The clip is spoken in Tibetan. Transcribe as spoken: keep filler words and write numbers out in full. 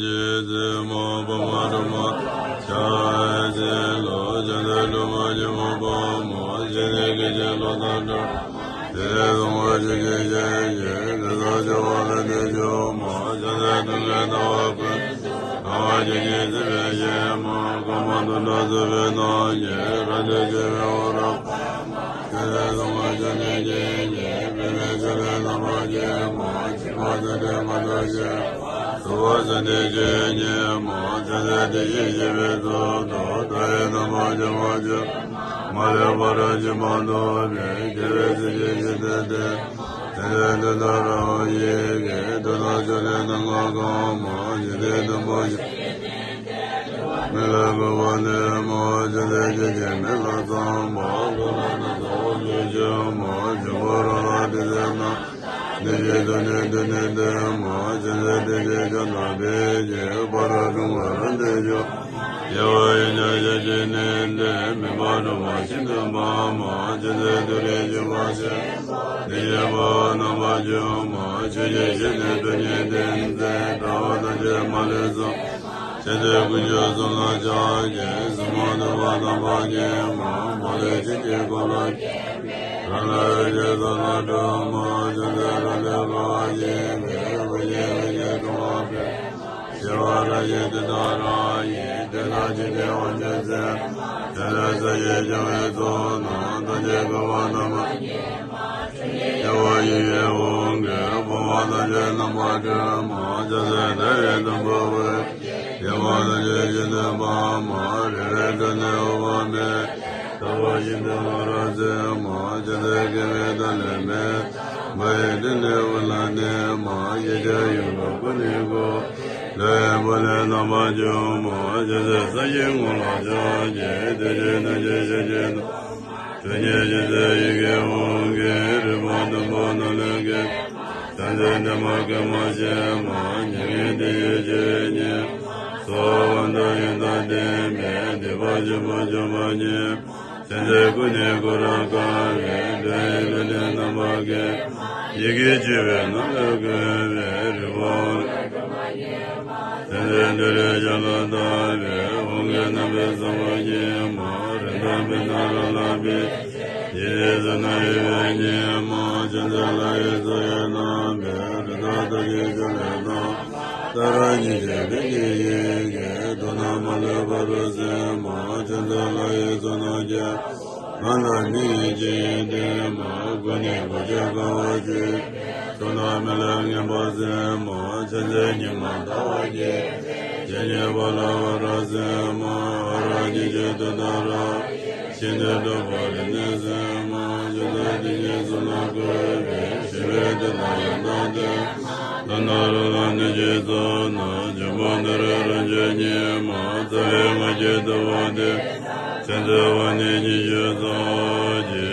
ཅི་ཙི་མ་པ་མ་རུ་མ་ཤ་ཙི་ལོ་ཅན་དེ་ལུ་མ་ཅི་མ་པ་མ་ཅི་ནི་ཀི་ཅི་ལོ་ད་ཏྲ་དེ་ལུ་མ་ཅི་ཀི་ཅི་ཡེ་དེ་ད་ཅི་བ་ལ་དེ་ཅོ་མ་ཅན་དེ་དུ་ངེ་ད་བ་ཀུན་ཨ་ཅི་ནི་ཙི་བེ་ཡེ་མ་ཀ་མ་དུ་ཏྲ་ཙི་བེ་ན་ཡེ་ར་དེ་ཅི་བེ་འོ་ར། ཅི་ལས་ལོ་མ་ཅི་ནི་ཅི་ཡེ་བེ་མེ་ཅི་ལས་ན་མ་ཅི་མ་ཅི་ལས་མ་ད་ཅི་མ་དུ་བ་ཅི་ནི་ཅི་ཉེ་མ་ཅི་ལས་དེ་ཡེ་ཡེ་བེ་ཙོ་དོ་ད་ཡེ་ན་མ་ཅི་མ་ཅི་མ་ལས་པ་ར་ཅི་མ་དོ་བེ་ཀེ་བེ་ཙི་ཅི་ཅི་དེ་དེ། དེ་ལས་དེ་ད་ར་ཡེ་གེ་དེ་ད་ཅི་ལས་ན་ང་ག་མ་ཅི་ལས་དེ་མ་ཅི། མི་ལ་གོ་བ་ནི་མ་ཅི་ལས་ཅི་ཅི་མི་ལ་ཙམ་མ་གོ་ལ་ན་ཙོ་ཅི་ཅི་མ་ཅི་བ་ར་ལ་དེ་ལས་ན། དེ་ཅི་དུ་ནི་དུ་ནི་དེ་མ་ཅི་ལས་དེ་ཅི་ཅི་ན་དེ་ཅི་བ་ར་ཀུན་བ་ར་དེ་ཅི། ཡ་བ་ཡི་ཉ་ཅི་ཅི་ནི་དེ་མི་བ་རུ་མ་ཅི་དུ་མ་མ་ཅི་ལས་དུ་རེ་ཅི་བ་ཅི། དེ་ཡེ་བ་ན་མ་ཅི་མ་ཅི་ཅི་ཅི་ནི་དུ་ནི་དེ་དེ་ད་བ་ད་ཅི་མ་ལས་ཙམ། ཅི་སྟེ་ཀུན་འབྱུང་གསུམ་ལ་ཕྱག་རྒྱའི་གཟིགས་མོ་ནུབ་པ་དམ་པ་ཉིད་མ་མ་ལས་ཅི་སྟེ་འཁོར་ལོ་བརྒྱའི་རང་ལ་རིགས་ཀྱི་བསོད་ནམས་དྲུག་མ་ཅི་སྟེ་རང་ལས་འཁོར་བ་སྐྱེས་པའི་དབུ་རྒྱན་རིགས་ཀྱི་ཕྲེང་བ་སྤེལ་མ་ཞི་བ་ར་ཡི་དེ་དག་རང་ཡིན་དེ་དག་ཅི་སྟེ་དབང་ཕྱུག་ཚེ་དེ་ལས་ས་ཡི་བྱང་བའི་ཚོགས་རྣམས་ཐམས་ཅད་བསྐོར་བ་དམ་པ། ཡ་བ་ཡི་ཡི་འོང་གི་འཕོ་བ་དང་བཅས་རྣམ་པར་གྲོལ་མ་ཅི་སྟེ་དེ་ཡི་དང་པོ་བའི་ཡ་བ་དང་བཅས་ཀྱི་ནུས་པ་མ་རེ་རེ་གྲོལ་ནས་འོག་མིན་ལྟ་བུ་ཡི་དང་བ་ར་ཚེ་མ་ཅི་སྟེ་དགེ་བའི་ཐ་ལེ་མེ་བ་ཡི་དེ་ནས་འོ་ལ་ནས་མ་ཡེ་ཤ་ཡུམ་ག་ཀུན་ནི་གོ་ལས་པ་ལས་རྣམ་པ་བྱུང་མ་ཅི་སྟེ་ས་ཡི་ངོ་ལ་ཕྱག་རྒྱའི་དེ་བཞིན་དུ་ཅི་ཞིག་ཅི་དང་། དོན་གཉིས་ཀྱི་ཚེ་ཡི་གེ་འོང་གི་རིག་པ་དུམ་བུ་ནང་ལས་སྐྱེས། བྱང་ཆུབ་འདྲེན་པ་སྐད་མ་ཤེས་མ་ཉན་གྱི་དེ་ཡི་ཆོས་ཉིད་སོ་བ་དང་ཡོན་བདག་ལྡན་མིན་སྡིག་པ་ཆེན་པོ་བཅོ་བརྒྱད་ཉིད་ཕྱིན་ཆད་ཀུན་ནས་བསྐོར་རབ་དཀའ་བའི་དགྲ་ཡི་ལུས་རྟེན་རྣམ་པ་ཀུན་ཡི་གེ་བཅུ་པའི་ནང་ལས་བཀོད་པའི་རིག་པ་འོང་། དེ་ལས་འདི་ལས་བྱ་ལ་ལྟ་བའི་དབང་གིས་རྣམ་པའི་ས་བོན་ཉིད་མ་རི་དྭགས་པའི་ནང་ལ་ལྷག་པའི་ཡི་གེ་ཟེར་ན་ཡི་གེ་ཉིད་མ་ཅན་དེ་ལ་ཡི་ཚོགས་ཡོད་རྣམ་པའི་རི་དྭགས་ཐམས་ཅད་ཀྱི་ལས་དང་ཏཱ་ར་གཉིས་ཀྱི་རིགས་ཀྱི་ཡི་གེ་མདོར་ན་མ་ལུས་པ་རུ་ཟིན་མ་ཅན་དེ་ལ་ཡི་ཚོགས་རྣམས་ཀྱིས་ང་ལ་མི་ཡི་ཅི་ཡིན་ཏེ་མ་ཀུན་ནས་གོ་ཆོད་དཀའ་བ་སྤྱོད། ཚོགས་རྣམས་མི་ལ་ངན་པ་ཟིན་མ་ཅན་དེ་ཉི་མ་ཟླ་བ་གཉིས། ཇི་སྙེད་པ་ལ་བ་ར་ཟིན་མ་ཨ་ར་གཉིས་ཀྱི་དུས་ལྟར་ར། ཤིན་ཏུ་སྟོབས་པ་རིག་ནས་ཟིན་མ་ཅན་དེ་དེ་ཉིད་གསུམ་ལ་བཀོད་པའི་ཞི་བའི་དེ་ལ་ཡང་དག་སྟེ། ད་ནཱ་རོ་ལ་ནི་རྗེས་སུ་ནི་འཇུག་པ་འདི་རུ་རང་རྒྱུད་ཉིད་མ་རྩ་བའི་ང་རྒྱལ་དུ་བ་སྟེ། ཅན་དེ་བ་ནི་ཉི་ཤུ་རྩ་གཅིག